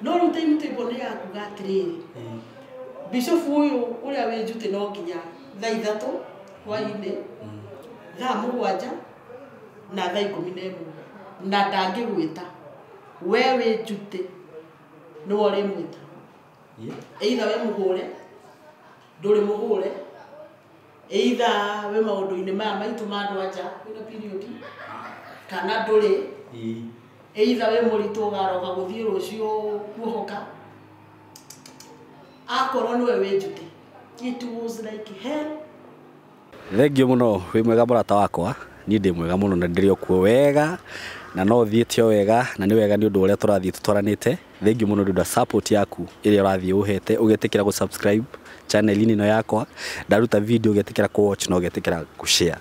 No rĩu timetable nĩ ya kuga atĩrĩrĩ, bishop ũyũ ũrĩa wĩ njutĩ no nginya thaa 3 hwainĩ, thaa 7 na thaa 11, na ndangĩgwĩta we wĩ njutĩ nĩwe ũrĩmwĩta. Either we mũhũre, ndũrĩ mũhũre, either wĩ maũndũ-inĩ maya maitũ ma andũ anja wĩna period kana ndũrĩ, either wĩ mũritũ ũgaroga gũthiĩ rũciũ kuohoka, akorwo nĩwe wĩ njutĩ. It was like hell. Thengio mũno, wĩ mwega mũrata wakwa. Niĩ ndĩ mwega mũno na ndĩrĩ o kuo wega na no thiĩte o wega, na nĩ wega nĩ ũndũ ũrĩa tũrathiĩ tũtwaranĩte. Thengio mũno nĩ ũndũ wa support yaku ĩrĩa ũrathiĩ ũhete, ũgetĩkĩra gũ subscribe channel-inĩ ĩno yakwa. Ndaruta video ũgetĩkĩra kũ watch na ũgetĩkĩra kũ share.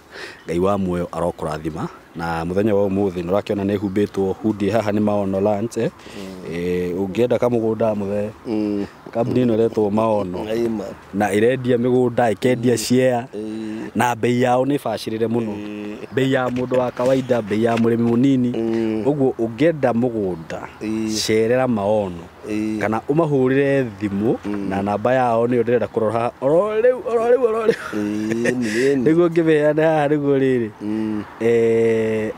Ngai wa muoyo arokũrathima. Na mũthenya wa ũmũthĩ nĩ ũrakĩona nĩ humbĩtwo hoodie haha nĩ Maono Lands, eh? Ũngĩenda kamũgũnda mũthee, kambuni ĩno ĩretwo Maono na ĩrendia mĩgũnda, ĩkendia share, na bei yao nĩ bacĩrĩre mũno, bei ya mũndũ wa kawaida, bei ya mũrĩmi mũnini. Ũguo ũngĩenda mũgũnda, cerera Maono kana ũmahũrĩre thimũ na namba yao nĩyo ndĩrenda kũrora haha oro rĩu, oro rĩu, oro rĩu, nĩguo ngĩmĩheane haha nĩguo rĩrĩ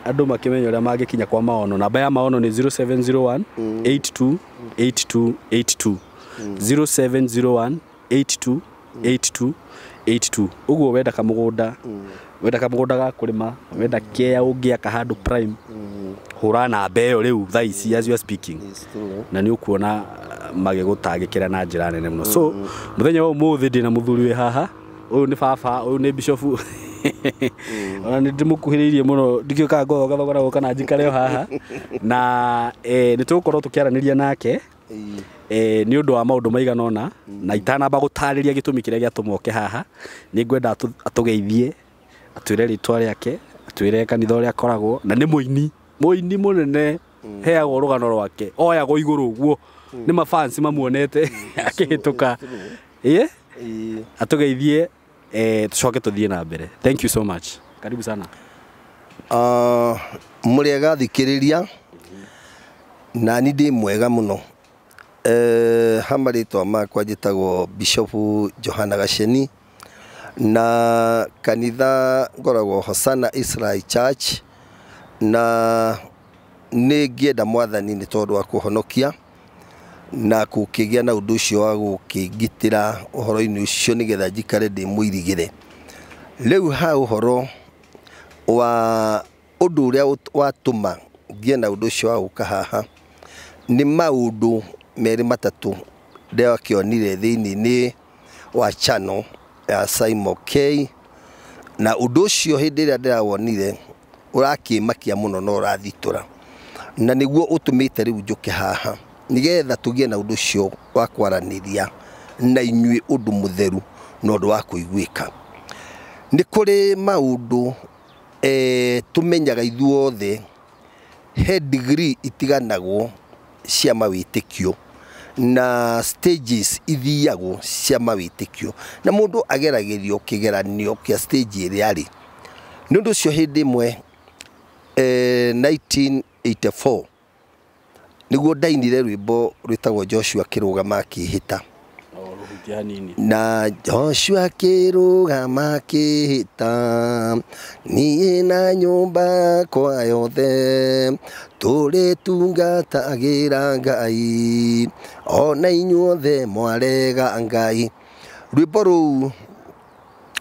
andũ makĩmenya ũrĩa mangĩkinya kwa Maono. Namba ya Maono nĩ 0701 82 82 82, 0701 82 82 82. Ũguo wenda kamũgũnda, wenda kamũgũnda ga kũrĩma, wenda kĩea ũngĩaka handũ prime, hũra namba ĩyo rĩu thaa ici as you are speaking, na nĩ ũkuona magĩgũtangĩkĩra na njĩra nene mũno. So mũthenya wa ũmũthĩ ndĩna mũthuri wĩ haha. Ũyũ nĩ baba, ũyũ nĩ bishop, ona nĩ ndĩmũkuhĩrĩirie mũno, ndikĩũkaga ngũthogathogora gũka na njikare o haha na nĩ tũgũkorwo tũkĩaranĩria nake nĩ ũndũ wa maũndũ maigana ũna. Na itanamba gũtarĩria gĩtũmi kĩrĩa gĩatũma oke haha, nĩ ngwenda atũgeithie, atwĩre rĩtwa rĩake, atwĩre kanitha ũrĩa akoragwo, na nĩ mũini, mũini mũnene, heagwo rũgano rwake, oyagwo igũrũ ũguo nĩ mafans mamuonete akĩhĩtũka. Ĩĩ, atũgeithie, tũcoke tũthiĩ na mbere. Thank you so much, karibu sana. Mũrĩega thikĩrĩria, nani ndĩ mwega mũno. Ha marĩtwa makwa njĩtagwo Bishop Johana Gaceni, na kanitha ngoragwo Hosanna Israel Church, na nĩ ngĩenda mwathani nĩ tondũ wa kũhonokia na gũkĩgĩa na ũndũ ũcio wa gũkĩngitĩra ũhoro-inĩ ũcio nĩgetha njikare ndĩ mũirigĩre. Rĩu ha ũhoro wa ũndũ ũrĩa watũma ngĩe na ũndũ ũcio wa gũka haha, nĩ maũndũ merĩ matatũ ndĩrakĩonire thĩinĩ wa channel ya Simon K, na ũndũ ũcio hĩndĩ ĩrĩa ndĩrawonire ũrakĩmakia mũno na ũrathitũra, na nĩguo ũtũmĩte rĩu njũke haha nĩgetha tũgĩe na ũndũ ũcio wa kwaranĩria na inyuĩ ũndũ mũtheru na ũndũ wa kũiguĩka. Nĩ kũrĩ maũndũ tũmenyaga ithuothe, he degree itiganagwo cia mawĩtĩkio na stages ithiagwo cia mawĩtĩkio, na mũndũ ageragĩrio kĩgeranio kĩa stage ĩrĩa arĩ. Nĩ ũndũ ũcio hĩndĩ ĩmwe 1984 nĩguo ndainire rwĩmbo rwĩtagwo Joshua kĩrũgama akĩhĩta. Na Joshua kĩrũgama akĩhĩta, niĩ na nyũmba yakwa yothe tũrĩtungatagĩra Ngai, ona inyuothe mwarega Ngai. Rwĩmbo rũu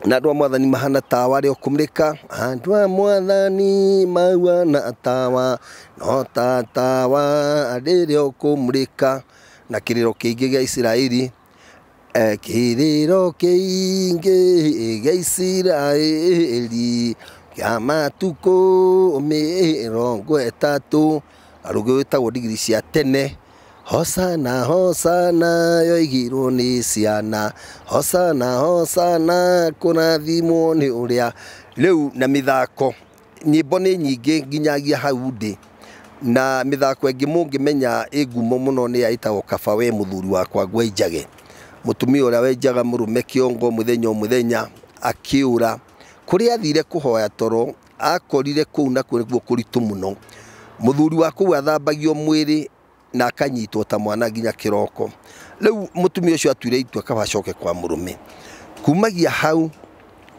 na andũ a mwathani mahana tawa rĩa kũmũrĩka, andũ a mwathani mahuana tawa, no ta tawa rĩrĩa ũkũmũrĩka. Na kĩrĩro kĩingĩ gĩa Isiraeli, kĩrĩro kĩingĩ gĩa Isiraeli kĩa matukũ 30, rũgĩ rwĩtagwo ndigiri cia tene. Hosana hosana yoigirwo nĩ ciana, hosana hosana kũrathimwo nĩ ũrĩa. Rĩu na mĩthako, nyĩmbo nĩ nyingĩ nginyagia hau ndĩ, na mĩthako ĩngĩ mũngĩmenya ĩ ngumo mũno nĩ ya ĩtagwo Kaba we mũthuri wakwa ngwenjage, mũtumia ũrĩa wenjaga mũrũme kĩongo mũthenya o mũthenya akĩũra. Kũrĩa athire kũhoya toro akorire kũu nakuo nĩkuo kũritũ mũno. Mũthuri wa kũu athambagio mwĩrĩ na akanyitwo ta mwana nginya kĩroko. Rĩu mũtumia ũcio atuire itua kaba acoke kwa mũrũme. Kumagia hau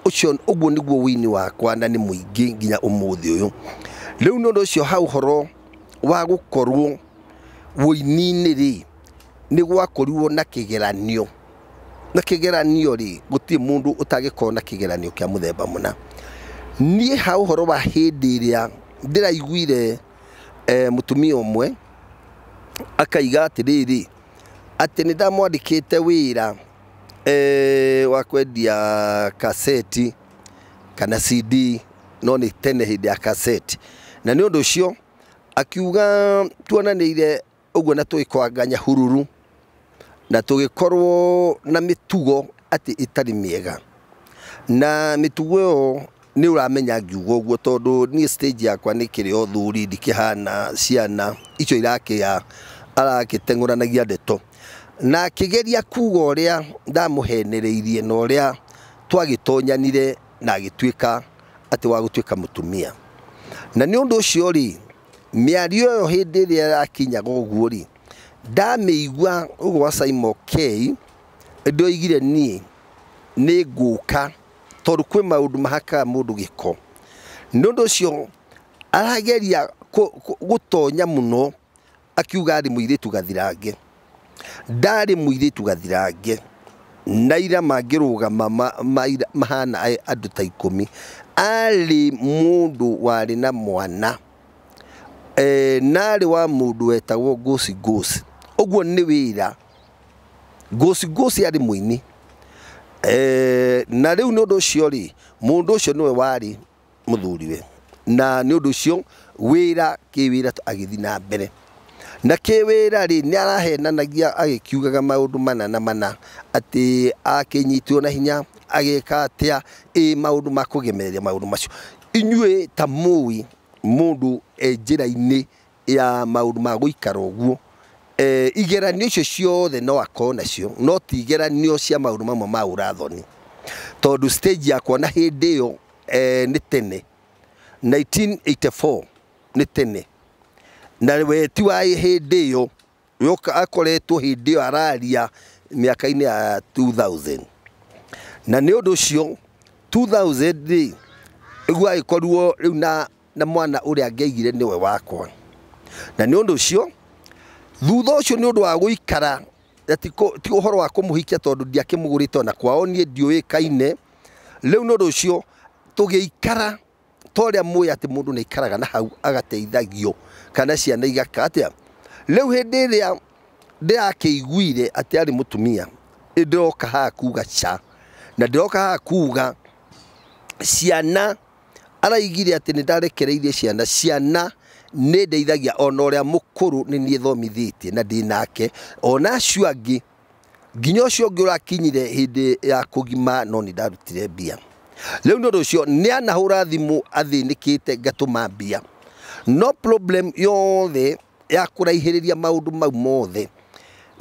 ũcio ũguo nĩguo wĩini wakwa na nĩ mũingĩ nginya ũmũthĩ ũyũ. Rĩu nĩ ũndũ ũcio hau ũhoro wa gũkorwo wũini-inĩ rĩ, nĩ gwakorirwo na kĩgeranio. Na kĩgeranio rĩ, gũtirĩ mũndũ ũtangĩkorwo na kĩgeranio kĩa mũthemba mũna. Niĩ ha ũhoro wa hĩndĩ ĩrĩa ndĩraiguire mũtumia ũmwe akaiga atĩrĩrĩ, atĩ nĩ ndamwandĩkĩte wĩra wa kwendia kaseti kana CD, no nĩ tene hĩndĩ ya kaseti. Na nĩ ũndũ ũcio akiuga tuonanĩire ũguo na tũgĩkwanganya hururu na tũgĩkorwo na mĩtugo atĩ ĩtarĩ mĩega. Na mĩtugo ĩyo nĩ ũramenya ngiuga ũguo tondũ niĩ stage yakwa nĩ kĩrĩ o thuri, ndikĩhana ciana icio irakĩa arakĩteng'ũranagia ndeto. Na akĩgeria kuga ũrĩa ndamũhenereirie na ũrĩa twagĩtonyanire na agĩtuĩka atĩ wa gũtuĩka mũtumia. Na nĩ ũndũ ũcio rĩ, mĩario ĩyo hĩndĩ ĩrĩa yakinyaga ũguo rĩ, ndamĩigua ũguo wa Simon K, ndoigire niĩ nĩ ngũka tondũ kwĩ maũndũ mahakaga mũndũ gĩko. Nĩ ũndũ ũcio arageria gũtonya mũno akiuga arĩ mũirĩtu gathirange. Ndarĩ mũirĩtu gathirange na ira mangĩrũgama mahana andũ ta 10. Arĩ mũndũ warĩ na mwana, narĩ wa mũndũ wetagwo Ngosi Ngosi. Ũguo nĩ wĩra. Ngosi Ngosi arĩ mũini. Na rĩu nĩ ũndũ ũcio rĩ, mũndũ ũcio nĩwe warĩ mũthuriwe. Na nĩ ũndũ ũcio wĩra kĩwĩra agĩthiĩ na mbere. Na kĩwĩra rĩ, nĩ arahenanagia agĩkiugaga maũndũ mana na mana atĩ akĩnyitwo na hinya agĩka atĩa, ĩ maũndũ ma kũgemereria maũndũ macio. Inyuĩ ta mũĩ mũndũ e njĩra-inĩ ya maũndũ ma gũikara ũguo, igeranio icio ciothe no akorwo nacio, no ti igeranio cia maũndũ mamwe ma ũrathoni. Tondũ stage yakwa na hĩndĩ ĩyo nĩ tene 1984 nĩ tene. Na we ti wa hĩndĩ ĩyo yoka akoretwo hĩndĩ ĩyo araria mĩaka-inĩ ya 2000. Na nĩ ũndũ ũcio 2000 rĩ, nĩguo agĩkorirwo rĩu na mwana ũrĩa angĩaigire nĩwe wakwa. Na nĩ ũndũ ũcio thutha ũcio nĩ ũndũ wa gũikara ti ũhoro wa kũmũhikia tondũ ndiakĩmũgũrĩte ona kwao niĩ ndiũĩkaine. Rĩu nĩ ũndũ ũcio tũgĩikara ta ũrĩa mũĩ atĩ mũndũ nĩ aikaraga na hau agateithagio kana ciana igaka atĩa. Rĩu hĩndĩ ĩrĩa ndĩrakĩiguire atĩ arĩ mũtumia, ndĩroka haha kuga ca, na ndĩroka haha kuga ciana araigire atĩ nĩ ndarekereirie ciana, ciana nĩ ndeithagia ona ũrĩa mũkũrũ nĩ niĩ thomithĩtie na ndĩ nake, ona acio angĩ nginya ũcio ũngĩ ũrakinyire hĩndĩ ya kũgima no nĩ ndarutire mbia. Rĩu nĩ ũndũ ũcio nĩ anahũra thimũ athĩnĩkĩte ngatũma mbia. No problem yothe ya kũraihĩrĩria maũndũ mau mothe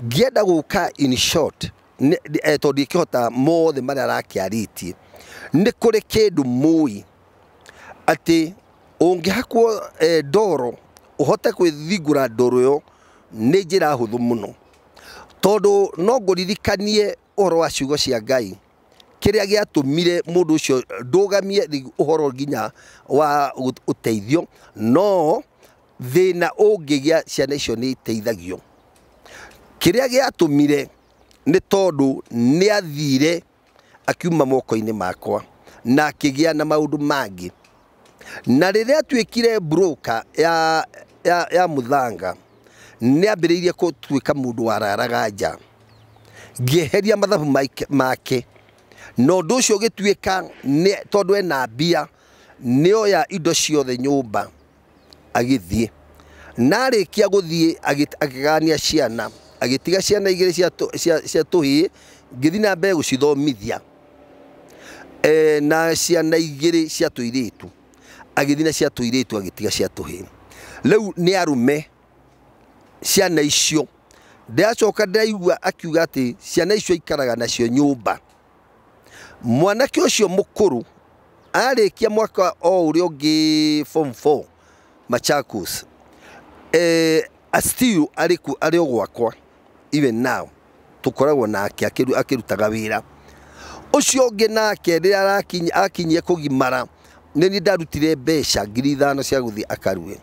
ngĩenda gũka in short tondũ ndingĩhota mothe marĩa arakĩarĩtie, nĩ kũrĩ kĩndũ mũĩ atĩ ũngĩhakwo ndoro ũhote kwĩthingũra ndoro ĩyo nĩ njĩra hũthũ mũno. Tondũ no ngũririkanie ũhoro wa ciugo cia Ngai kĩrĩa gĩatũmire mũndũ ũcio ndũgamie ũhoro nginya wa ũteithio, no thĩna ũngĩgĩa ciana icio nĩ iteithagio. Kĩrĩa gĩatũmire nĩ tondũ nĩ athire akiuma moko-inĩ makwa na akĩgĩa na maũndũ mangĩ. Na rĩrĩa atuĩkire broker ya mũthanga, nĩ ambĩrĩirie gũtuĩka mũndũ wararaga nja. Ngĩeheria mathabu make, na ũndũ ũcio ũgĩtuĩka tondũ ena mbia, nĩoya indo ciothe nyũmba agĩthiĩ. Na arĩkia gũthiĩ akĩgania ciana, agĩtiga ciana igĩrĩ cia tũhĩĩ, ngĩthiĩ na mbere gũcithomithia. Na ciana igĩrĩ cia tũirĩtu, agĩthiĩ na cia tũirĩtu agĩtiga cia tũhĩĩ. Rĩu nĩ arũme ciana icio. Ndĩracoka ndĩraigua akiuga atĩ ciana icio aikaraga nacio nyũmba. Mwanake ũcio mũkũrũ arĩkia mwaka o ũrĩa ũngĩ form 4 Machakos, Still arĩ ku arĩ o gwakwa even now tũkoragwo nake akĩrutaga wĩra. Ũcio ũngĩ nake rĩrĩa akinyie kũgimara nĩ niĩ ndarutire mbeca 5,000 cia gũthiĩ akarue.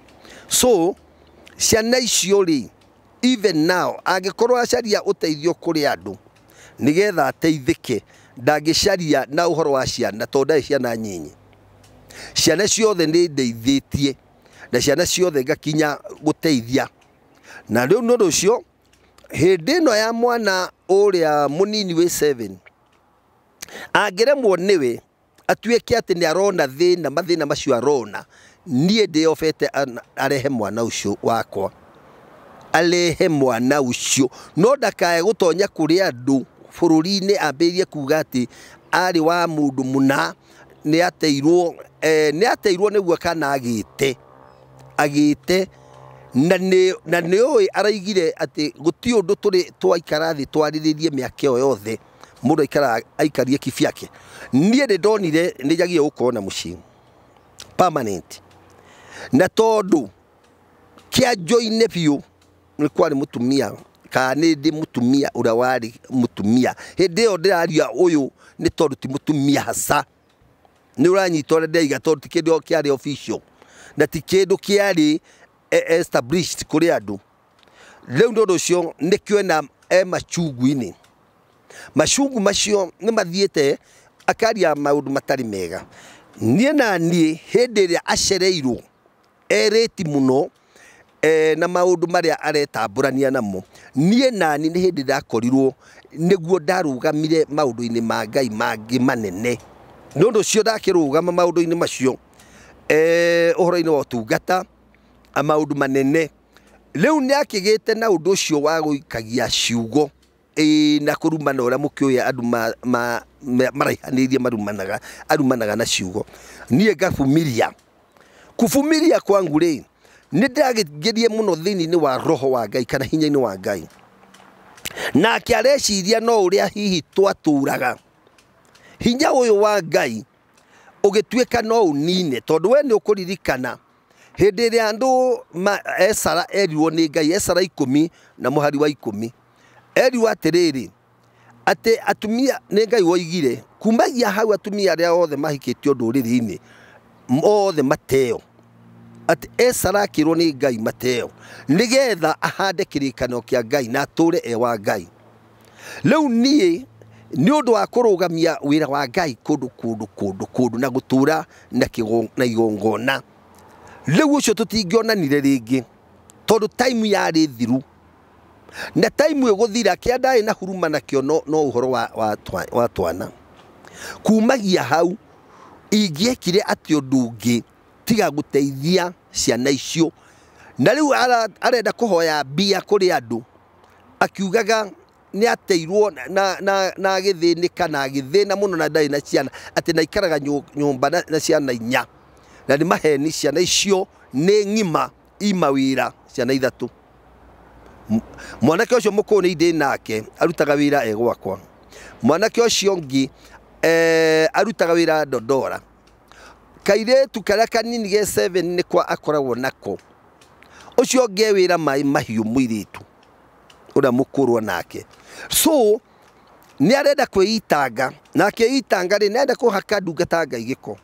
So ciana icio rĩ even now angĩkorwo acaria ũteithio kũrĩ andũ nĩgetha ateithĩke ndangĩcaria na ũhoro wa ciana tondũ ndarĩ ciana nyinyi. Ciana ciothe nĩ ndeithĩtie na ciana ciothe ngakinya gũteithia. Na rĩu nĩ ũndũ ũcio hĩndĩ ĩno ya mwana ũrĩa mũnini wĩ 7 angĩremwo nĩwe atuĩke atĩ nĩ arona thĩna mathĩna macio arona niĩ ndĩyobete arehe mwana ũcio wakwa arehe mwana ũcio no ndakae gũtonya kũrĩ andũ bũrũri-inĩ ambĩrĩrie kuga atĩ arĩ wa mũndũ mũna nĩ ateirwo nĩ ateirwo nĩguo kana agĩte na nĩ ũĩ araigire atĩ gũtirĩ ũndũ tũrĩ twaikara thĩ twarĩrĩrie mĩaka ĩyo yothe mũndũ aikara aikarie kibyake. Niĩ nĩ ndonire nĩ njagie gũkorwo na mũciĩ permanent na tondũ kĩanjo-inĩ biũ nĩ kwarĩ mũtumia kana nĩ ndĩ mũtumia ũrĩa warĩ mũtumia hĩndĩ ĩyo ndĩraria ũyũ nĩ tondũ ti mũtumia hasa nĩ ũranyita ũrĩa ndĩraiga tondũ ti kĩndũ kĩarĩ official na ti kĩndũ kĩarĩ established kũrĩ andũ. Rĩu nĩ ũndũ ũcio nĩkĩo ena machungu-inĩ machungu macio nĩ mathiĩte akaria maũndũ matarĩ mega. Niĩ na niĩ hĩndĩ ĩrĩa acereirwo erĩti mũno na maũndũ marĩa aretambũrania namo niĩ na niĩ nĩ hĩndĩ ndakorirwo nĩguo ndarũgamire maũndũ-inĩ ma Ngai mangĩ manene. Nĩ ũndũ ũcio ndakĩrũgama maũndũ-inĩ macio ũhoro-inĩ wa ũtungata maũndũ manene. Rĩu nĩ akĩgĩte na ũndũ ũcio wa gũikagia ciugo na kũrumana ũrĩa mũkĩũĩ andũ maraihanĩirie marumanaga arumanaga na ciugo. Niĩ ngabumiria kubumiria kwangu rĩ nĩ ndagĩngirie mũno thĩinĩ wa roho wa Ngai kana hinya-inĩ wa Ngai. Nake areciria no ũrĩa hihi twatũraga hinya ũyũ wa Ngai ũgĩtuĩka no ũnine tondũ we nĩ ũkũririkana hĩndĩ ĩrĩa andũ Esara erirwo nĩ Ngai Esara 10 na mũhari wa 10 erirwo atĩrĩrĩ atĩ atumia nĩ Ngai woigire kumagia hau atumia arĩa othe mahikĩtio ndũrĩrĩ-inĩ othe mateo atĩ Esara akĩrwo nĩ Ngai mateo nĩgetha ahande kĩrĩkanĩro kĩa Ngai na atũre e wa Ngai. Rĩu niĩ nĩ ũndũ wa kũrũgamia wĩra wa Ngai kũndũ kũndũ kũndũ kũndũ na gũtũra na igongona rĩu ũcio tũtingĩonanire rĩngĩ tondũ time yarĩ thiru na time ĩgũthira kĩa ndarĩ na huruma nakĩo no ũhoro wa twana. Kumagia hau ingĩekire atĩ ũndũ ũngĩ tiga gũteithia ciana icio. Na rĩu arenda kũhoya mbia kũrĩ andũ akiugaga nĩ ateirwo na agĩthĩnĩka na agĩthĩna mũno na ndarĩ na ciana atĩ na aikaraga nyũmba na ciana 4 na nĩ maheni ciana icio nĩ ng'ima ima wĩra ciana 3. Mwanake ũcio mũkũrũ nĩ ndĩ nake arutaga wĩra e gwakwa. Mwanake ũcio ũngĩ arutaga wĩra Dodora. Kairĩtu karĩa kanini ge 7 nĩ kwa akoragwo nako. Ũcio ũngĩ e wĩra maĩ mahiũ mũirĩtu ũrĩa mũkũrũ nake. So nĩ arenda kwĩitanga na akĩitanga rĩ nĩ arenda kũhaka ndungata Ngai gĩko.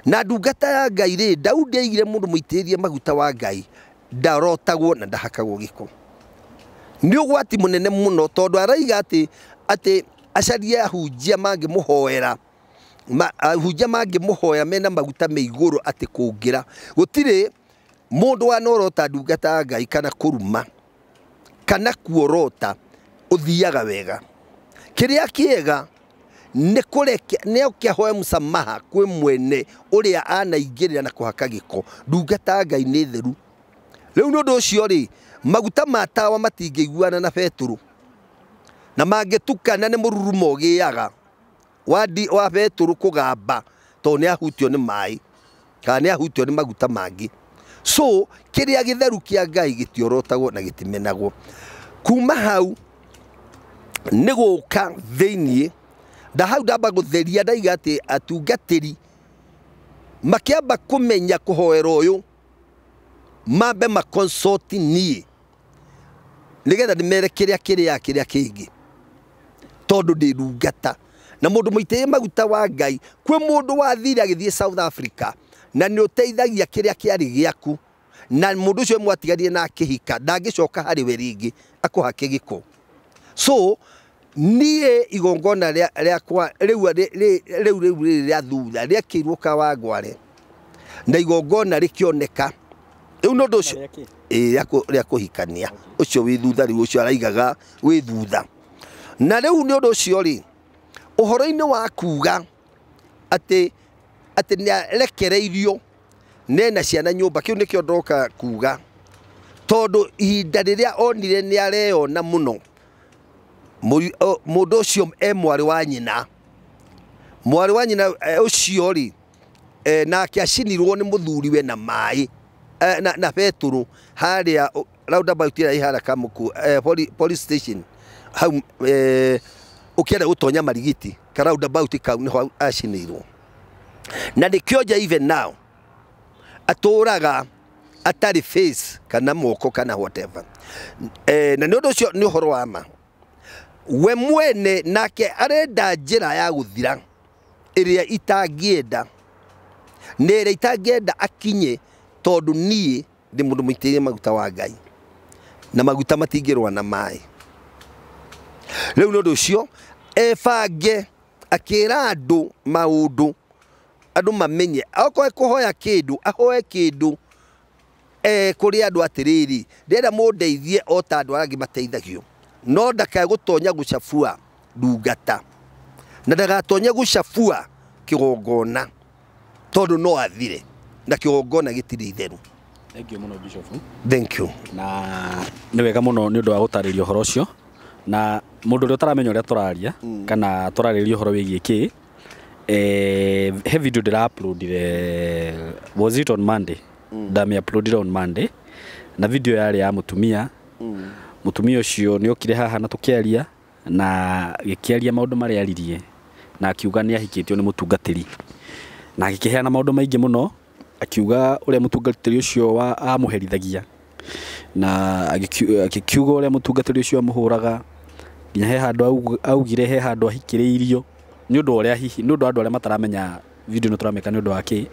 Na ndungata ya Ngai rĩ Daudi aigire mũndũ mũitĩrĩrie maguta wa Ngai ndarotagwo na ndahakagwo gĩko. Nĩ ũgwati mũnene mũno tondũ araiga atĩ acarie ahunjia mangĩmũhoera ahunjia mangĩmũhoya mena maguta me igũrũ atĩ kũngĩra gũtirĩ mũndũ wanorota ndungata ya Ngai kana kũruma kana kuorota ũthiaga wega. Kĩrĩa kĩega nĩ kũreke nĩ oke ahoe msamaha kwĩ mwene ũrĩa anaingĩrĩra na kũhaka gĩko. Ndungata ya Ngai nĩ theru. Rĩu nĩ ũndũ ũcio rĩ maguta ma tawa matingĩiguana na betũrũ na mangĩtukana nĩ mũrurumo ũgĩaga wa betũrũ kũgamba tondũ nĩ ahutio nĩ maĩ kana nĩ ahutio nĩ maguta mangĩ. So kĩrĩa gĩtheru kĩa Ngai gĩtiorotagwo na gĩtimenagwo. Kuma hau nĩ gũka thĩiniĩ nda hau ndamba gũtheria ndaiga atĩ atungatĩri makĩamba kũmenya kũhoera ũyũ mambe makonsoti niĩ Nĩgetha ndĩmere kĩrĩa kĩrĩa kĩrĩa kĩngĩ. Tondũ ndĩ ndungata. Na mũndũ mũitĩrĩrie maguta wa Ngai, kwĩ mũndũ wathire agĩthiĩ South Africa na nĩ ũteithagia kĩrĩa kĩarĩ gĩaku. Na mũndũ ũcio mwatiganire na akĩhika, ndangĩcoka harĩ we rĩngĩ akũhake gĩko. So niĩ igongona rĩakwa rĩu rĩu rĩu rĩa thutha rĩekĩirwo Kawangware na igongona rĩkĩoneka. Rĩu nĩ ũndũ ũcio rĩa kũhikania ũcio wĩ thutha rĩu ũcio araigaga wĩ thutha. Na rĩu nĩ ũndũ ũcio rĩ, ũhoro-inĩ wa kuga atĩ atĩ nĩarekereirio nena ciana nyũmba, kĩu nĩkĩo ndoka kuga. Tondũ ihinda rĩrĩa onire nĩareyona mũno, mũndũ ũcio e mwarĩ wa nyina. Mwarĩ wa nyina ũcio rĩ, nake acinirwo nĩ mũthuriwe na maĩ na betũrũ harĩa roundabout ĩrĩa ĩ harĩa Kamuku police station hau ũkĩenda gũtonya Marigiti ka roundabout kau nĩho acinĩirwo. Na nĩkĩo even now atũraga atarĩ face kana moko kana whatever. Na nĩ ũndũ ũcio nĩ ũhoro wa ma. We mwene nake arenda njĩra ya gũthira ĩrĩa itangĩenda, na ĩrĩa itangĩenda akinye, tondũ niĩ ndĩ mũndũ mũitĩrĩrie maguta wa Ngai na maguta matingĩrũa na maĩ. Rĩu nĩ ũndũ ũcio ebange akĩra andũ maũndũ andũ mamenye, okorwo ekũhoya kĩndũ ahoe kĩndũ kũrĩ andũ atĩrĩrĩ, ndĩrenda mũndeithie o ta andũ arĩa angĩ mateithagio, no ndakae gũtonya gũcabua ndungata na ndagatonye gũcabua kĩgongona, tondũ no athire na kĩgongona gĩtirĩ itheru. Thank you mũno Bishop. Thank you. Na nĩ wega mũno nĩ ũndũ wa gũtarĩria ũhoro ũcio. Na mũndũ ũrĩa ũtaramenya ũrĩa tũraria kana tũrarĩria ũhoro wĩgiĩ kĩ, he video ndĩra uploadire, was it on Monday? Ndamĩ uploadire on Monday na video yarĩ ya mũtumia. Mũtumia ũcio nĩ okire haha na tũkĩaria na gĩkĩaria maũndũ marĩa aririe na akiuga nĩ ahikĩtio nĩ mũtungatĩri na agĩkĩheana maũndũ maingĩ mũno, akiuga ũrĩa mũtungatĩri ũcio amũherithagia na agĩkiuga ũrĩa mũtungatĩri ũcio amũhũraga, nginya he handũ augire he handũ ahikĩrĩirio nĩ ũndũ ũrĩa hihi nĩ ũndũ wa andũ arĩa mataramenya video ĩno tũramĩka nĩ ũndũ wa kĩ,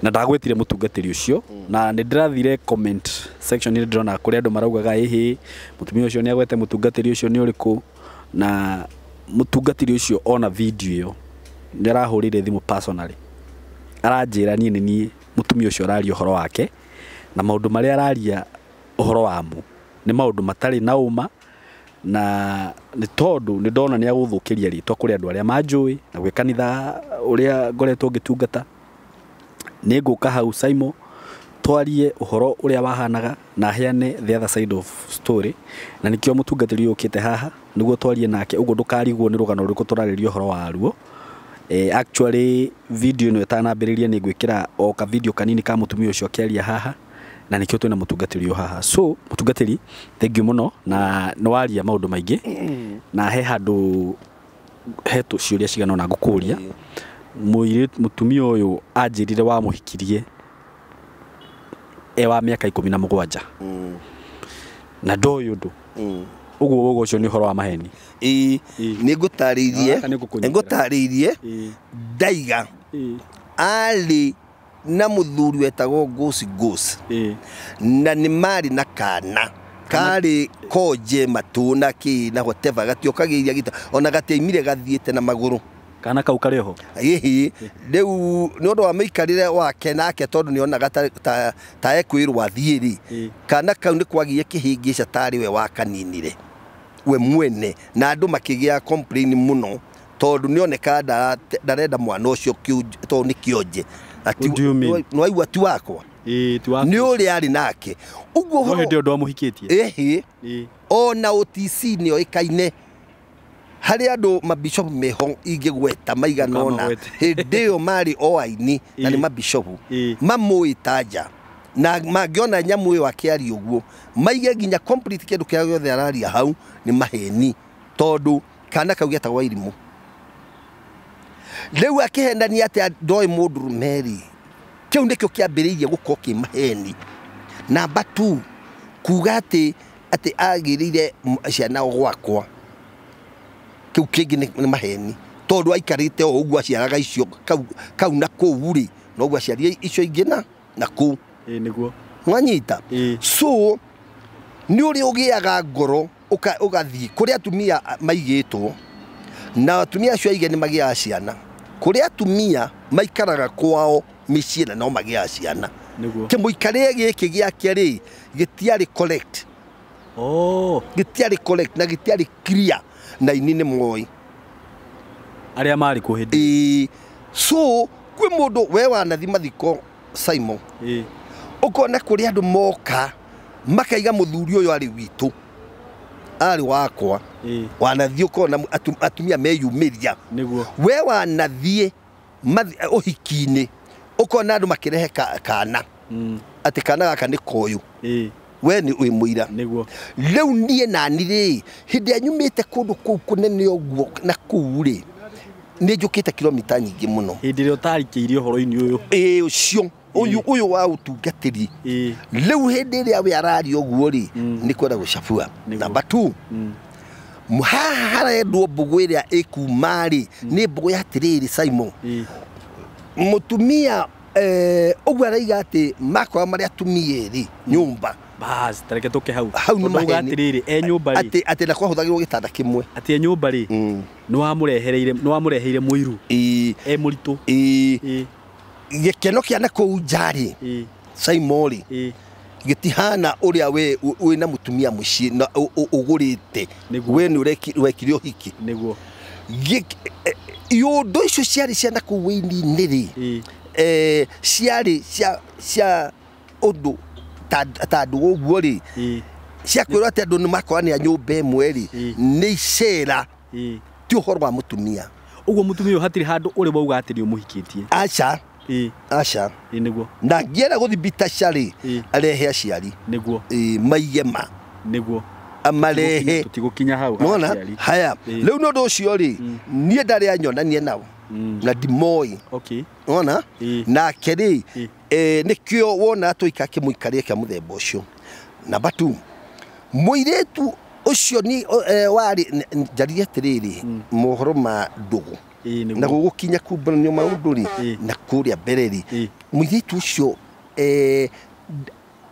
na ndagwetire mũtungatĩri ũcio. Na nĩ ndĩrathire comment section nĩ ndĩrona kũrĩa andũ maraugaga ĩhĩ mũtumia ũcio nĩ agwete mũtungatĩri ũcio nĩ ũrĩkũ, na mũtungatĩri ũcio ona video ĩyo nĩ arahũrĩire thimũ personally aranjĩra niĩ nĩ niĩ mũtumia ũcio araria ũhoro wake na maũndũ marĩa araria ũhoro wamo nĩ maũndũ matarĩ na ũma, na nĩ tondũ nĩ ndona nĩ agũthũkĩria rĩtwa kũrĩ andũ arĩa manjũĩ na gwĩ kanitha ũrĩa ngoretwo ngĩtungata. Nĩ ngũka hau Saimo twarie ũhoro ũrĩa wahanaga na heane the other side of story, na nĩkĩo mũtungatĩri ũyũ ũkĩte haha nĩguo twarie nake, ũguo ndũkarigwo nĩ rũgano rũrĩkũ tũrarĩria ũhoro waruo. Actually video ĩno ĩtanambĩrĩria nĩ ngwĩkĩra o ka video kanini ka mũtumia ũcio akĩaria haha, na nĩkĩo twĩna mũtungatĩri ũyũ haha. So mũtungatĩri, thank you mũno, na nĩ waria maũndũ maingĩ na he handũ he ciũria cigana ũna ngũkũria. Mũtumia ũyũ anjĩrire wamũhikirie e wa mĩaka 17 na ndoĩ ũndũ ũguo ũguo ũcio nĩ ũhoro wa maheni. Ĩĩ, nĩ ngũtarĩirie ndaiga arĩ na mũthuri wetagwo Ngosi Ngosi na nĩ marĩ na kana karĩ konje matũ na kĩ na whatever, gatiokagĩria gĩta ona gatiaimire gathiĩte na magũrũ. Kana kau karĩ oho? Ĩhĩ, rĩu nĩ ũndũ wa mĩikarĩre wake nake, tondũ nĩonaga ta ekwĩrwo athiĩ rĩ, kana kau nĩ kwagĩire kĩhĩngĩca tarĩ we wakaninire we mwene, na andũ makĩgĩa complain mũno tondũ nĩoneka ndarenda mwana ũcio tondũ nĩ kĩonje. Nĩwaigua ti wakwa, nĩ ũrĩa arĩ nake ũguo no hĩndĩ ĩyo ndwamũhikĩtie. Ĩhĩ, ona OTC nĩoĩkaine harĩ andũ mabishopu meho ingĩgweta maigana ũna hĩndĩ ĩyo marĩ o aini na nĩ mabishopu mamũĩ ta nja, na mangĩona nyamũ ĩyo akĩaria ũguo maige nginya complete kĩndũ kĩrĩa gĩothe araria hau nĩ maheni, tondũ kana kau getagwo Irimũ. Rĩu akĩhenania atĩ ndoĩ mũndũrũme rĩ, kĩu nĩkĩo kĩambĩrĩirie gũkorwo kĩ maheni. Namba 2, kuga atĩ atĩ agĩrĩire ciana gwakwa kĩu kĩngĩ nĩ maheni tondũ aikarĩte o ũguo aciaraga icio kau na kũu rĩ noguo aciaria icio ingĩ na kũu nĩguo mwanyita. So nĩ ũrĩa ũgĩaga ngoro ũgathiĩ kũrĩa atumia maigĩtwo na atumia acio aige nĩ magĩaga ciana kũrĩa atumia maikaraga kwao mĩciĩ na no magĩaga ciana kĩmũikarĩre gĩkĩ gĩake rĩ gĩtiarĩ correct. Gĩtiarĩ correct na gĩtiarĩ clear na ini nĩ moĩ arĩa marĩ kuo hĩndĩ. So kwĩ mũndũ we wanathi mathiko Simon ũkona kũrĩa andũ moka makaiga mũthuri ũyũ arĩ witũ arĩ wakwa wanathiĩ ũkona atumia meyumĩria we wanathiĩ ũhiki-inĩ ũkona andũ makĩrehe kana atĩ kana gaka nĩ koyũ we nĩ wĩ mũira. Rĩu niĩ nani rĩ hĩndĩ ĩrĩa nyumĩte kũndũ kũu kũnene ũguo na kũu rĩ nĩ njũkĩte kilomita nyingĩ mũno hĩndĩ ĩrĩa ũtarikĩirie ũhoro-inĩ ũyũ ũcio ũyũ wa ũtungatĩri. Rĩu hĩndĩ ĩrĩa we araria ũguo rĩ nĩ kwenda gũcabua. Namba 2 haha harendwo mbũgũ ĩrĩa ĩkuma rĩ nĩ mbũgũ ya atĩrĩrĩ Simon mũtumia ũguo araiga atĩ makora marĩa atumia erĩ nyũmba bas tareke tũke hau hau nĩ maheni atĩrĩrĩ e nyũmba rĩ atĩ na kwahũthagĩrwo gĩtanda kĩmwe atĩ e nyũmba rĩ nĩ wamũreheire mũiru e mũritũ gĩkeno kĩa na kũu nja rĩ Simon rĩ gĩtihana ũrĩa we wĩna mũtumia mũciĩ na ũgũrĩte we nĩ wekire ũhiki nĩguo iũndũ icio ciarĩ cia na kũu wĩini-inĩ rĩ ciarĩ cia ũndũ ta andũ ũguo rĩ cia kwĩrwo atĩ andũ nĩ makora nĩ a nyũmba ĩmwe rĩ nĩ icera ti ũhoro wa mũtumia. Ũguo mũtumia ũyũ hatirĩ handũ ũrĩ wauga atĩ nĩ ũmũhikĩtie? Aca. Aca. Nĩguo. Na ngĩenda gũthibitaca rĩ arehe aciari nĩguo maige ma nĩguo amarehe tũtigũkinya hau. Nona haya rĩu nĩ ũndũ ũcio rĩ niĩ ndarĩ anyonanie nao na ndimoĩ. Nona nake rĩ nĩkĩo wona tũika kĩmũikarĩre kĩa mũthemba ũcio. Namba 2 mũirĩtu ũcio nĩ warĩ njarie atĩrĩrĩ mohoro ma ndũgũ na gũgũkinya kumbanio maũndũ rĩ na kũrĩa mbere rĩ mũirĩtu ũcio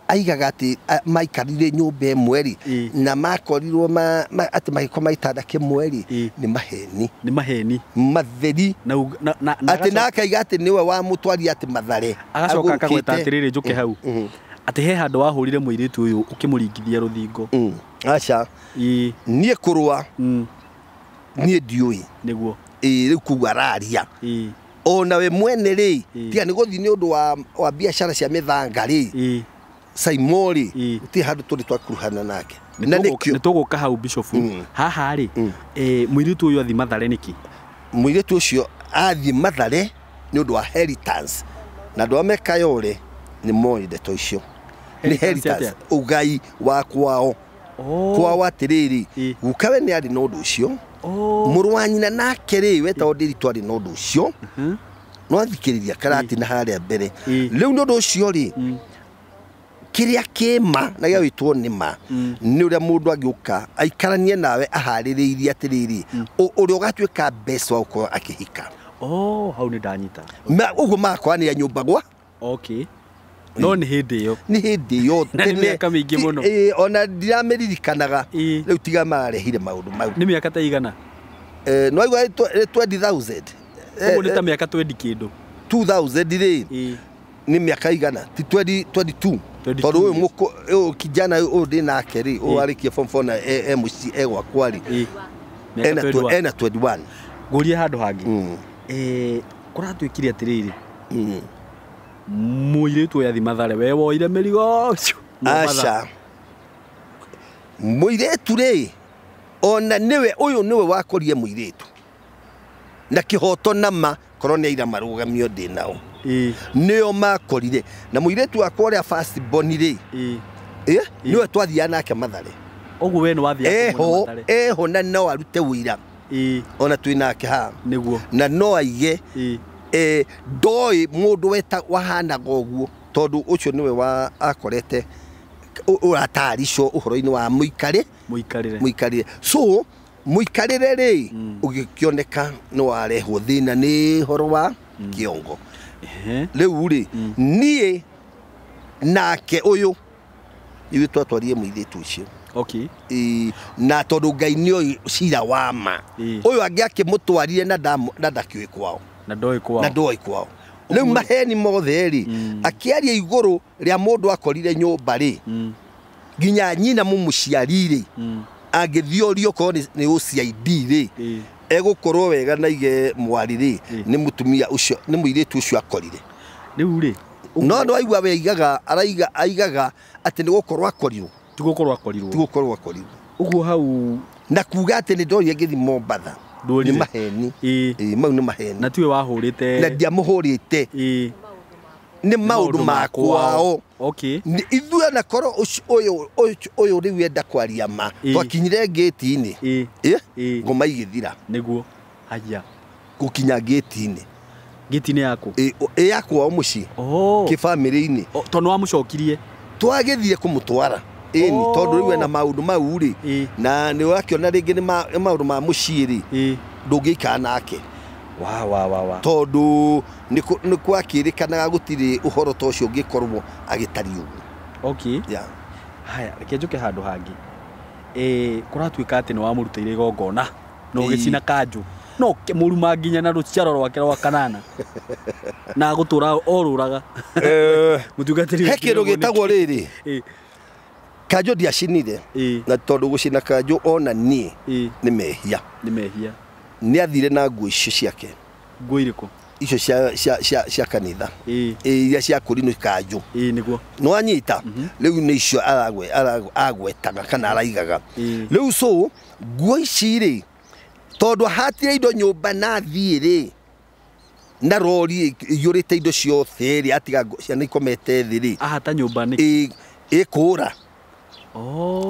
aigaga atĩ maikarire nyũmba ĩmwe rĩ na makorirwo atĩ magĩkoma gĩtanda kĩmwe rĩ nĩ maheni. Nĩ maheni matheri atĩ na akaiga atĩ nĩwe wamũtwaria atĩ Mathare agacoka akagweta atĩrĩrĩ njũke hau atĩ he handũ wahũrire mũirĩtu ũyũ ũkĩmũringithia rũthingo. Aca niĩ kũrũa niĩ ndiũĩ nĩguo rĩu kũu araria ona we mwene rĩ tiga nĩ gũthiĩ nĩ ũndũ wa biacara cia mĩthanga rĩ Simon rĩ gũtirĩ handũ tũrĩ twakuruhana nake. Na nĩkĩo nĩtũgũka hau Bishop haha rĩ mũirĩtu ũyũ athiĩ Mathare nĩkĩ? Mũirĩtu ũcio athiĩ Mathare nĩ ũndũ wa inheritance na andũ a Mekayore nĩ moĩ ndeto icio nĩ inheritance ũgai wa kwao kwao atĩrĩrĩ gukawe nĩ arĩ na ũndũ ũcio mũrũ wa nyina nake rĩ wetagwo Ndiritu arĩ na ũndũ ũcio no athikĩrĩria karati na harĩa mbere rĩu nĩ ũndũ ũcio rĩ kĩrĩa kĩma na gĩa gwĩtwo nĩ ma nĩ ũrĩa mũndũ angĩũka aikaranie nawe aharĩrĩirie atĩrĩrĩ ũrĩa ũgatuĩka best wa gũkorwo akĩhika. Hau nĩ ndanyita ũguo magakoranĩra nyũmba gwa no nĩ hĩndĩ ĩyo nĩ hĩndĩ ĩyo na nĩ mĩaka mĩingĩ mũno ona ndiramĩririkanaga rĩu tiga marehire maũndũ mau. Nĩ mĩaka ta igana? No aigua 20,000 ũguo nĩ ta mĩaka 20 kĩndũ 2000 rĩ nĩ mĩaka igana ti 22 tondũ ũyũ ũyũ kijana ũyũ ndĩ nake rĩ ũyũ arĩkia form 4 na e mũciĩ e gwakwa rĩ ena 21. Ngũrie handũ hangĩ kũratuĩkire atĩrĩrĩ mũirĩtu ũyũ athiĩ Mathare we woire mĩrigo ũcio? Aca mũirĩtu rĩ ona nĩwe ũyũ nĩwe wakorire mũirĩtu na kĩhoto na ma korwo nĩ aira marũgamio ndĩ nao nĩo makorire na mũirĩtu wakwa ũrĩa first born rĩ nĩwe twathiaga nake Mathare. Ũguo we nĩ wathiaga kũmuona Mathare? Eho na no arute wĩira ona twĩ nake haha nĩguo na no aige ndoĩ mũndũ wahanaga ũguo tondũ ũcio nĩwe akorete Ũrataricwo ũhoro-inĩ wa mũikarĩre. So mũikarĩre rĩ ũgĩkĩoneka nĩ warehwo thĩna nĩ ũhoro wa kĩongo. Rĩu rĩ niĩ nake ũyũ ithuĩ twatwarire mũirĩtu ũcio. Okay. Na tondũ Ngai nĩoĩ cira wa ma. Ũyũ angĩ akĩmũtwarire na ndakĩũĩ kwao. Na ndoĩ kwao. Rĩu maheni mothe rĩ akĩaria igũrũ rĩa mũndũ akorire nyũmba rĩ nginya nyina mũmũciari rĩ angĩthiorio korwo nĩ OCID rĩ egũkorwo wega na ige mwarĩ rĩ nĩ mũtumia ũcio nĩ mũirĩtu ũcio akorire. Rĩu rĩ no no aigua we aigaga araiga aigaga atĩ nĩ gũkorwo akorirwo ti gũkorwo akorirwo ũguo hau na kuga atĩ nĩ ndorire ngĩthiĩ Mombatha nĩ maheni. Mau nĩ maheni na tiwe wahũrĩte na ndiamũhũrĩte nĩ maũndũ makwao. Okay. Ithuĩ ona korwo ũyũ rĩu enda kwaria ma twakinyire ngĩti-inĩ ngoma igĩthira nĩguo haya gũkinya ngĩti-inĩ yaku ya kwao mũciĩ kĩbamĩrĩ-inĩ tondũ wamũcokirie twagĩthire kũmũtwara ĩni tondũ rĩu ena maũndũ mau rĩ na nĩ ũrakĩona rĩngĩ nĩ maũndũ ma mũciĩ rĩ ndũngĩikara nake wa tondũ nĩ gwakĩrĩkanaga gũtirĩ ũhoro ta ũcio ũngĩkorwo agĩtariĩ ũguo. Okay. Yeah. Haya reke njũke handũ hangĩ. Kũratuĩka atĩ nĩ wamũrutĩire igongona na ũgĩcina kanjũ no mũruma nginya na rũciaro rwake rwa kanana na gũtũra orũraga mũtungatĩri he kĩndũ gĩtagwo rĩrĩ kanjũ ndiacinire na tondũ gũcina kanjũ ona niĩ nĩ mehia. Nĩ athire na nguo icio ciake. Nguo irĩkũ? Icio cia kanitha iria cia kũrinwo kanjũ. Nĩguo nĩwanyita rĩu nĩ icio agwetaga kana araigaga. Rĩu so nguo ici rĩ tondũ ahatire indo nyũmba na athiĩ rĩ na rori iyũrĩte indo ciothe rĩ atiga ciana ikomete thĩ rĩ ahata nyũmba nĩkĩ? Kũra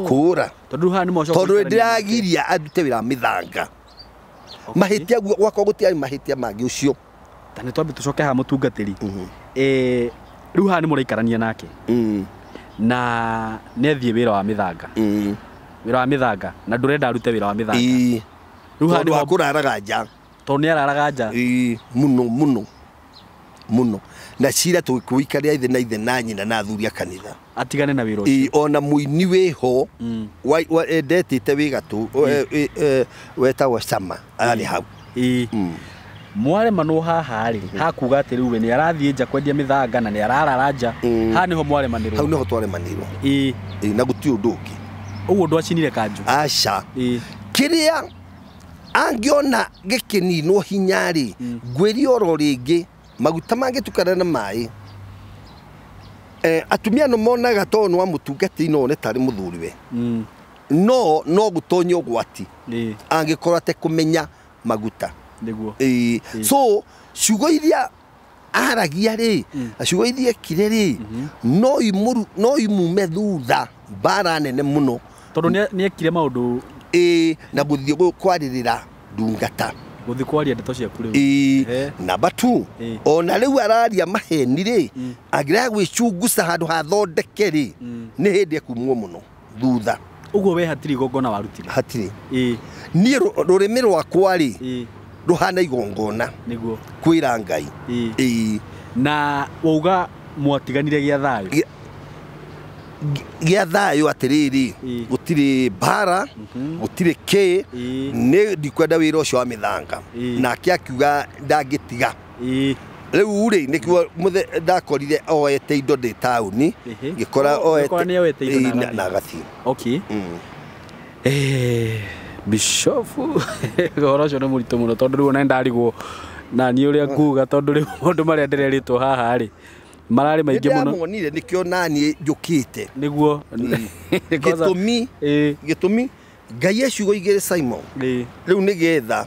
kũra tondũ haha nĩ mwacoka tondũ ndĩragiria arute wĩra wa mĩthanga. Mahĩtia gwakwa gũtiarĩ mahĩtia mangĩ ũcio. Ta nĩ twambe tũcoke haha mũtungatĩri. Rĩu haha nĩ mũraikarania nake na nĩ athiĩ wĩra wa mĩthanga. Wĩra wa mĩthanga na ndũrenda arute wĩra wa mĩthanga. Rĩu haha nĩ kũraraga nja tondũ nĩ araraga nja mũno mũno mũno na cira tũgĩikarĩra ithe na ithe na nyina na athuri a kanitha atigane na wĩra ũcio. Ona mũini wĩho endetete wĩ gatũ wetagwo Sama ararĩ hau. Mwaremanwo haha rĩ hakuga atĩ rĩu we nĩ arathiĩ nja kwendia mĩthanga na nĩ ararara nja haha nĩho mwaremanĩrwo. Hau nĩho twaremanĩrwo na gũtirĩ ũndũ ũngĩ. Ũguo ndwacinire kanjũ? Aca. Kĩrĩa angĩona gĩkĩninwo hinya rĩ ngwĩrie oro rĩngĩ maguta mangĩtukana na maĩ atumia no monaga tondũ nĩ wa mũtungatĩri no one tarĩ mũthuriwe no gũtonya ũgwati angĩkorwo atekũmenya maguta nĩguo. So ciugo iria aragia rĩ ciugo iria ekire rĩ no imume thutha mbara nene mũno tondũ nĩ ekire maũndũ na gũthiĩ kwarĩrĩra ndungata gũthiĩ kwaria ndeto ciaku rĩu. Namba 2 ona rĩu araria maheni rĩ angĩrega gwĩcunguca handũ hathondeke rĩ nĩ hĩndĩ ekumwo mũno thutha. Ũguo we hatirĩ igongona warutire? Hatirĩ. Niĩ rũrĩmĩ rwakwa rĩ rũhana igongona nĩguo kwĩra Ngai. Na wauga mwatiganire gĩa thayũ? Gĩa thayũ atĩrĩrĩ gũtirĩ mbara gũtirĩ kĩ nĩ ndikwenda wĩra ũcio wa mĩthanga nake akiuga ndangĩtiga. Rĩu rĩ nĩkĩo ndakorire oete indo ndĩ taũni ngĩkora oete na agathiĩ. Okay. Bishofu ũhoro ũcio nĩ mũritũ mũno tondũ rĩu ona nĩndarigwo na niĩ ũrĩa nguga tondũ rĩu maũndũ marĩa ndĩrerĩtwo haha rĩ mararĩ maingĩ mũno. Nĩndĩramonire nĩkĩo naniĩ njũkĩte nĩguo gĩtũmi Ngai e ciugo igĩrĩ Simon rĩu nĩgetha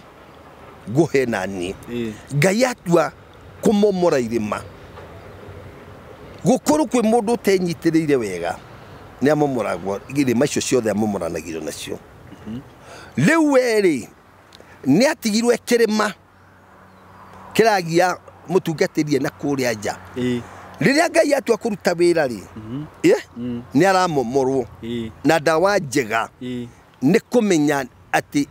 ngũhe naniĩ Ngai atua kũmomora irĩma gũkorwo kwĩ mũndũ ũtenyitĩrĩire wega nĩ amomoragwo irĩma icio ciothe amomoranagio nacio. Rĩu we rĩ nĩ atigirwo kĩrĩma kĩragia mũtungatĩri na kũrĩa nja. Rĩrĩa Ngai atua kũruta wĩra rĩ, nĩ aramomorwo na ndawa njega nĩ kũmenya atĩ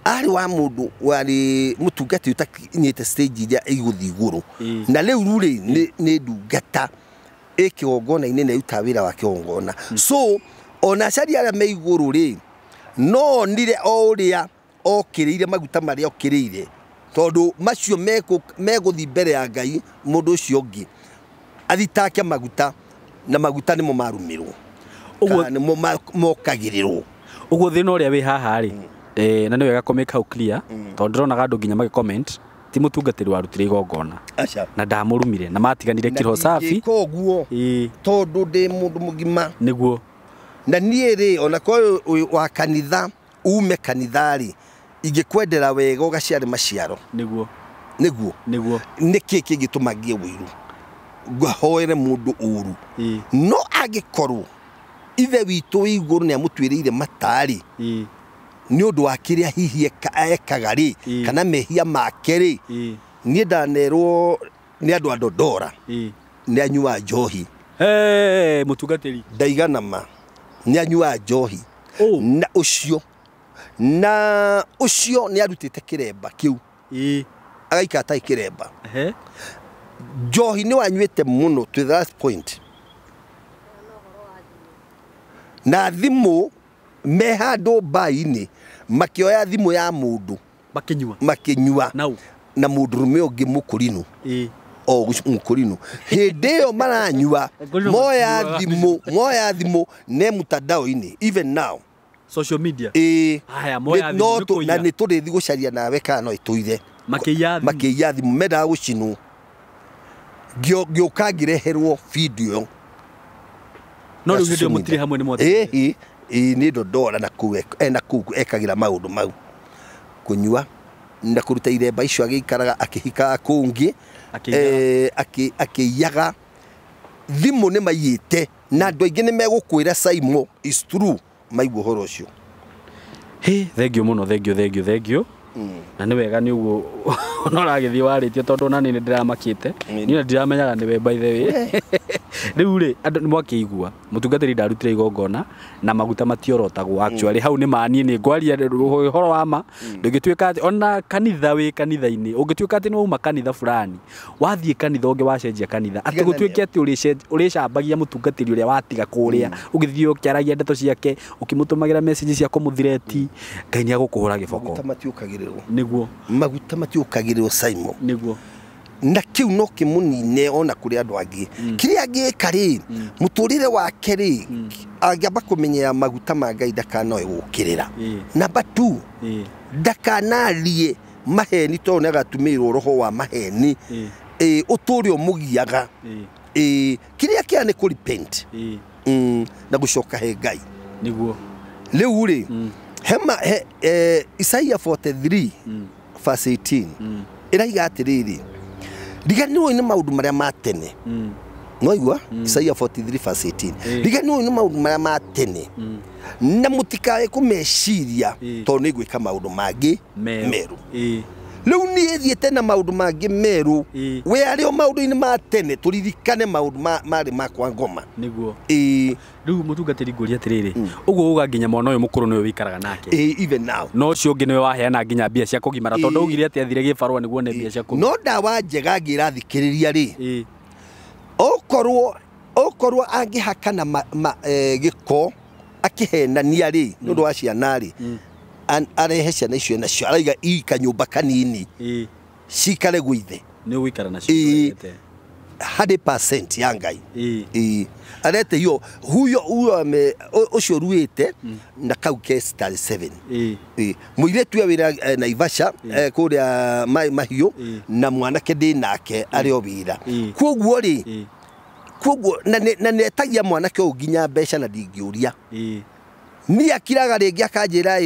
arĩ wa mũndũ warĩ mũtungati ũtakinyĩte stage iria igũthiĩ igũrũ na rĩu rĩ nĩ ndungata ĩ kĩgongona-inĩ na ĩrutaga wĩra wa kĩgongona. So ona aciari arĩa me igũrũ rĩ, no onire o ũrĩa okĩrĩire maguta marĩa okĩrĩire, tondũ macio megũthiĩ mbere ya Ngai mũndũ ũcio ũngĩ athitake maguta, na maguta nĩmo marumĩrwo ũguo nĩmo mokagĩrĩrwo. Ũguo thĩna ũrĩa wĩ haha rĩ, na nĩ wega kũ make hau clear, tondũ ndĩronaga andũ nginya magĩ comment ti mũtungatĩri warutire igongona na ndamũrumire na matiganire kiroho safi koguo tondũ ndĩ mũndũ mũgima nĩguo. Na niĩ rĩ, ona korwo wa kanitha ume kanitha rĩ, ingĩkwendera wega ũgaciare maciaro nĩguo nĩguo nĩguo. Nĩkĩ kĩngĩtũma ngĩe ũiru ngahoere mũndũ ũru? No angĩkorwo ithe witũ wĩ igũrũ nĩ amũtuĩrĩire matarĩ nĩ ũndũ wa kĩrĩa hihi ekaga rĩ, kana mehia make rĩ, niĩ ndanerwo nĩ andũ a Dodora nĩ anyuaga njohi. Mũtungatĩri ndaigana ma nĩ anyuaga njohi na ũcio nĩ arutĩte kĩremba kĩu agaikara atarĩ kĩremba. Njohi nĩ wanyuĩte mũno to the last point, na thimũ me handũ mbainĩ makĩoya thimũ ya mũndũ makĩnyua na mũndũrũme ũngĩ mũkũrinũ o mũkũrinũ. Hĩndĩ ĩyo maranyua moya thimũ ne mtandao-inĩ even now social media. Haya moya thimũ na nĩ tũrĩthiĩ gũcaria nawe kana no ĩtũire. Makĩiya thimũ mendaga gũcinwo. Ngĩũka ngĩreherwo video. No rĩu hĩndĩ ĩyo mũtirĩ hamwe nĩ mwatiganire? Nĩ Dodora na kũu na kũu ekagĩra maũndũ mau, kũnyua na kũruta iremba icio agĩikaraga akĩhikaga kũngĩ akĩiyaga. Thimũ nĩ maiyĩte na andũ aingĩ nĩ megũkwĩra Saimo is true maigua ũhoro ũcio. Thengio mũno, thengio thengio thengio. Na nĩ wega nĩ ũguo ona ũragĩthiĩ warĩtie, tondũ ona niĩ nĩ ndĩramakĩte, niĩ ndiramenyaga nĩwe by the way. Rĩu rĩ, andũ nĩ mwakĩigua mũtungatĩri ndarutire igongona na maguta matiorotagwo actually. Hau nĩ ma niĩ nĩ ngwaria ũhoro wa ma. Ndũngĩtuĩka atĩ ona kanitha wĩ kanitha-inĩ, ũngĩtuĩka atĩ nĩ wauma kanitha fulani wathiĩ kanitha ũngĩ wacenjia kanitha, atĩ gũtuĩke atĩ ũrĩcambagia mũtungatĩri ũrĩa watiga kũrĩa, ũgĩthiĩ ũkĩaragia ndeto ciake, ũkĩmũtũmagĩra message cia kũmũthireti, Ngai nĩ agũkũhũra gĩboko. Maguta matiũkagĩrĩrwo nĩguo, maguta matiũkagĩrĩrwo Saimo nĩguo, na kĩu no kĩmũnine ona kũrĩ andũ angĩ. Kĩrĩa angĩka rĩ, mũtũrĩre wake rĩ, angĩamba kũmenyera maguta ma Ngai ndakanoe gũkĩrĩra. Number 2, ndakanarie maheni tondũ nĩ agatumĩrwo roho wa maheni ũtũre ũmũgiaga. Kĩrĩa kĩa nĩ kũ repent na gũcoka he Ngai nĩguo. Rĩu rĩ, hema Isaiah 43 verse 18 ĩraiga atĩrĩrĩ, riganĩrwo nĩ maũndũ marĩa ma tene. No igua Isaiah 43 verse 18, riganĩrwo nĩ maũndũ marĩa ma tene na mũtikae kũmeciria tondũ nĩ ngwĩka maũndũ mangĩ merũ. Rĩu niĩ thiĩte na maũndũ mangĩ merũ, we arĩ o maũndũ-inĩ ma tene, tũririkane maũndũ marĩ ma kwa ngoma nĩguo. Rĩu mũtungatĩri ngũria atĩrĩrĩ, ũguo uga nginya mwana ũyũ mũkũrũ nĩwe wĩikaraga nake? Even now. No ũcio ũngĩ nĩwe waheana nginya mbia cia kũgimara, tondũ augire atĩ athire gĩbarũa nĩguo one mbia cia kũgimara. No ndawa njega ngĩrathikĩrĩria rĩ, okorwo angĩhakana gĩko akĩhenania rĩ, nĩ ũndũ wa ciana rĩ, arehe ciana icio nacio araiga ikanyũmba kanini cikare gwithe nĩ ũgũikara nacio 100% ya Ngai. Arete hiyo huyo huyo ũcio ruĩte na kau ke star 7. Mũirĩtu e wĩra Naivasha kũrĩa mahiũ, na mwanake ndĩ nake arĩ o wĩra. Kwoguo rĩ, kwoguo na netagia mwanake ũyũ nginya mbeca na ndingĩũria. Niĩ akiraga rĩngĩ akanjĩra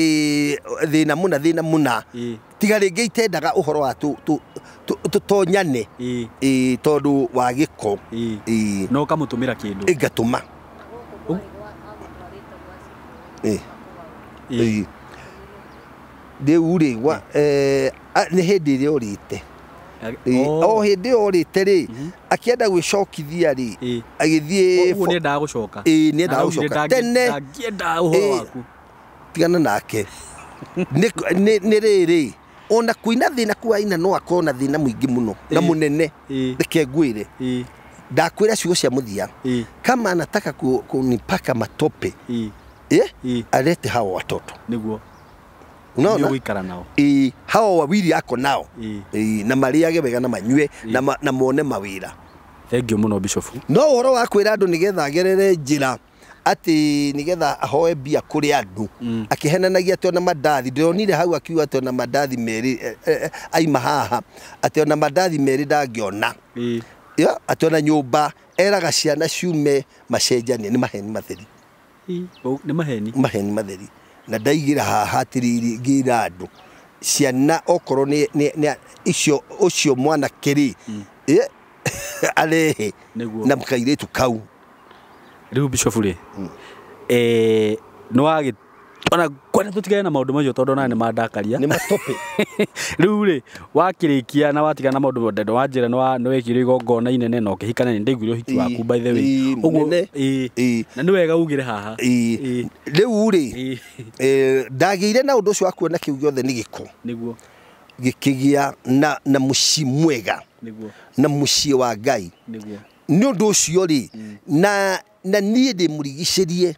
thĩna mũna thĩna mũna, tiga rĩngĩ itendaga ũhoro wa tũtonyane tondũ wa gĩko. No ũkamũtũmĩra kĩndũ? Ngatũma. Rĩu rĩ, nĩ hĩndĩ ĩrĩa ũrĩte O hĩndĩ ĩyo orĩte rĩ, akĩenda gwĩcokithia rĩ, agĩthiĩ. Ũguo nĩendaga gũcoka. Ĩĩ, nĩendaga gũcoka tene. Ndangĩenda ũhoro waku. Tigana nake. Nĩ rĩrĩ, ona kwĩna thĩna kwa aina no akorwo na thĩna mũingĩ mũno na mũnene. Reke ngwĩre, ndakwĩra ciugo cia mũthia, kama anataka kunipaka matope, alete hao watoto. Nĩguo. Unaona? Nĩũgũikara nao. Hao wawili ako nao. Na marĩage wega na manyue na mone mawĩra. Thank you mũno Bishop. No ũhoro wa kwĩra andũ nĩgetha agerere njĩra atĩ nĩgetha ahoe mbia kũrĩ andũ, akĩhenanagia atĩ ona mandathi, ndĩronire hau akiuga atĩ ona mandathi merĩ aima haha, atĩ ona mandathi merĩ ndangĩona. Atĩ ona nyũmba eraga ciana ciume macenjanie, nĩ maheni matheri. Nĩ maheni. Maheni matheri. Na ndaigĩra haha atĩrĩrĩ, ngĩra andũ ciana okorwo nĩ icio ũcio mwanake rĩ, arehe na kairĩtu kau. Rĩu Bishop rĩ, nĩ ona kwenda tũtigane na maũndũ macio tondũ ona nĩ mandakaria. Nĩ matope. Rĩu rĩ, wakĩrĩkia na watigana na maũndũ mothe, wanjĩra nĩ wekire igongona inene na ũkĩhikana, nĩ ndaiguire ũhiki waku by the way. Ũguo na nĩ wega ugire haha. Rĩu rĩ, ndagĩire na ũndũ ũcio wa kuona kĩu gĩothe nĩ gĩko. Nĩguo. Gĩkĩgĩa na mũciĩ mwega. Nĩguo. Na mũciĩ wa Ngai. Nĩguo. Nĩ ũndũ ũcio rĩ, na niĩ ndĩmũrigicĩrie,